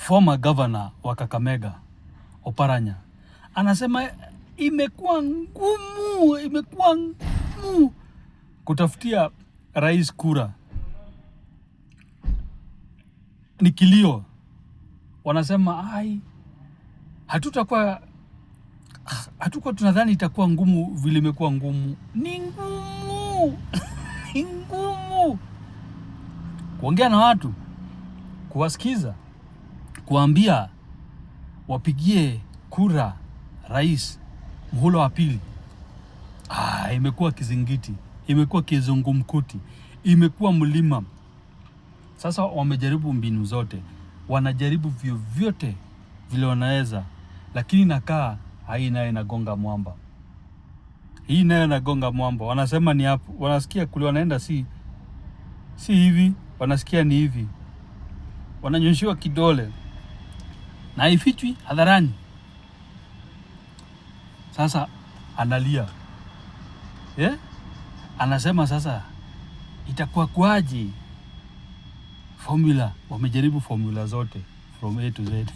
Former governor wa Kakamega Oparanya anasema imekuwa ngumu, imekuwa ngumu kutafutia rais kura, ni kilio. Wanasema ai, hatukuwa tunadhani itakuwa ngumu vile imekuwa ngumu. Ni ngumu ni ngumu kuongea na watu, kuwasikiza, kuambia wapigie kura rais muhula wa pili. Ah, imekuwa kizingiti, imekuwa kizungumkuti, imekuwa mlima. Sasa wamejaribu mbinu zote, wanajaribu vyovyote vile wanaweza, lakini nakaa hii nayo inagonga mwamba, hii nayo inagonga mwamba. Wanasema ni hapo, wanasikia kule wanaenda si hivi, wanasikia ni hivi, wananyoshiwa kidole na haifichwi hadharani. Sasa analia, yeah? Anasema sasa itakuwa kwaje? Formula wamejaribu formula zote from A to Z.